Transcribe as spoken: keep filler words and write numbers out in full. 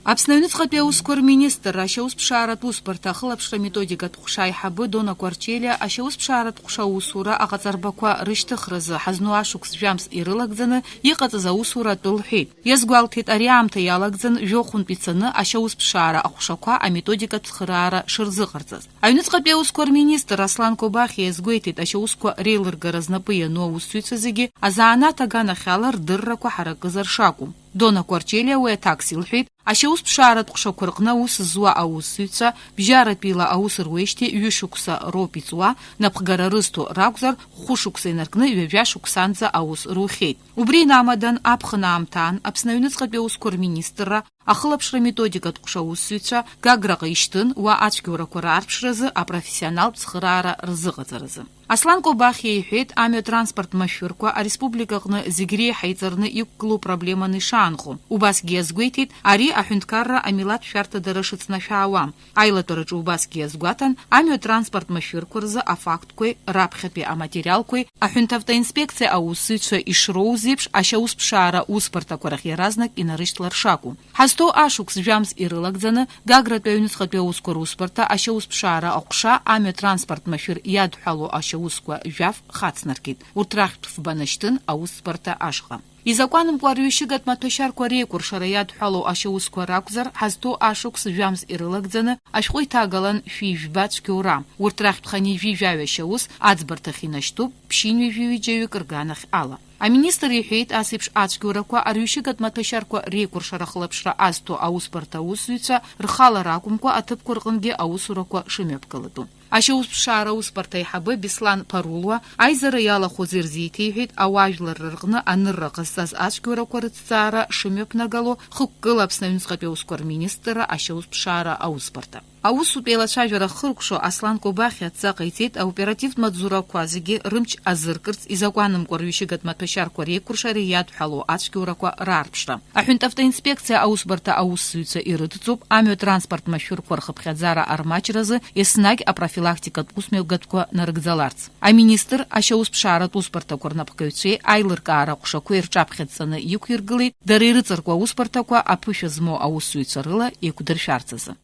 Аԥсны аҩныҵҟатәи аусқәа рминистрра ашьаусԥшааратә усбарҭа ахылаԥшра методикатә ҟәша аиҳабы Дона Кәарчелиа ашьаусԥшааратә ҟәша аусура аҟаҵарбақәа рышьҭыхразы ҳазну ашықәс жәамс ирылагӡаны иҟаҵаз аусура атәы лҳәеит. Иазгәалҭеит, ари аамҭа иалагӡан жәохәынтә ицаны ашьаусԥшаара аҟәшақәа аметодикатә цхыраара шырзыҟарҵаз. Аҩныҵҟатәи аусқәа рминистр Аслан Кобахиа иазгәеиҭеит, ашьаусқәа реилыргара знапы иану аусзуҩцәа зегьы азанааҭ аганахьала рдыррақәа ҳаракызар шакәу. Дона Кәарчелиа уи аҭакс илҳәеит, ашьаусԥшааратә ҟәшақәа рҟны аус зуа аусзуҩцәа бжьаратәиала аус руеижьҭеи ҩышықәса роуп иҵуа, напхгара рызҭо ракәзар, хәышықәса инаркны ҩажәа шықәсанӡа аус рухьеит. Убри инамадан, аԥхын аамҭаан Аԥсны аҩныҵҟатәи аусқәа рминистрра ахылаԥшра методикатә ҟәша аусзуҩцәа Гаграҟа ишьҭын, уа ацәгьоурақәа раарԥшразы апрофессионалтә цхыраара рзыҟаҵаразы. Аслан Кобахиа иҳәеит, амҩатранспорт машәырқәа ареспублика аҟны зегь реиҳа иҵарны иқәгылоу проблеманы ишаанхо. Убасгьы иазгәеиҭеит, ари аҳәынҭқарра амилаҭ шәарҭадара шыцнашәаауа. Аилатәараҿы убасгьы иазгәаҭан, амҩатранспорт машәырқәа рзы афактқәеи раԥхьатәи аматериалқәеи аҳәынҭавтоинспекциа аусзуҩцәа ишроуз еиԥш, ашьаусԥшаара усбарҭақәа рахь иаразнак инарышьҭлар шакәу. Ҳазҭоу ашықәс жәамс ирылагӡаны, Гагратәи аҩныҵҟатәи аусқәа русбарҭа ашьаусԥшаара аҟәша амҩатранспорт машәыр иадҳәалоу ашьаусқәа жәаф хацнаркит. Урҭ рахьтә фба нашьҭын аусбарҭа ашҟа. Изакәанымкәа арҩышьыгатә маҭәашьарқәа реикәыршара иадҳәалоу ашьаусқәа ракәзар, ҳазҭоу ашықәс жәамз ирылагӡаны ашәҟәы иҭагалан шәи жәба цәгьоура. Урҭ рахьтә хынҩажәи жәаҩа шьаус аӡбарҭахь инашьҭуп, ԥшьынҩажәи ҩыџьаҩык рганахь ала. Аминистр иҳәеит, ас еиԥш ацәгьоурақәа арҩышьыгатә маҭәашьарқәа реикәыршара хылаԥшра азҭо аусбарҭа аусзуҩцәа рхала ракәымкәа аҭыԥқәа рҟынгьы аусурақәа шымҩаԥгалатәу. Ашьаусԥшаара аусбарҭа аиҳабы Беслан Парулуа аизара иалахәыз ирзеиҭеиҳәеит, ауаажәларра рҟны анырра ҟазҵаз ацәгьоурақәа рыцҵаара шымҩаԥнагало хықәкыла Аԥсны аҩныҵҟатәи аусқәа рминистрра ашьаусԥшаара аусбарҭа. Аусутә еилацәажәара хыркәшо Аслан Кобахиа адҵа ҟаиҵеит, аоперативтә маҵзурақәа зегьы рымч азыркырц изакәанымкәа рҩышьыгатә маҭәашьарқәа реикәыршара иадҳәалоу ацәгьоурақәа раарԥшра. Аҳәынҭавтоинспекциа аусбарҭа аусзуҩцәа ирыдҵоуп амҩатранспорт машәырқәа рхыԥхьаӡара армаҷразы еснагь апрофилактикатә усмҩаԥгатәқәа нарыгӡаларц. Аминистр ашьаусԥшааратә усбарҭақәа рнапхгаҩцәеи аилыркаара ҟәшақәеи рҿаԥхьа дҵаны иқәиргылеит, дара ирыҵаркуа аусбарҭақәа аԥышәа змоу аусзуҩцәа рыла еиқәдыршәарц азы.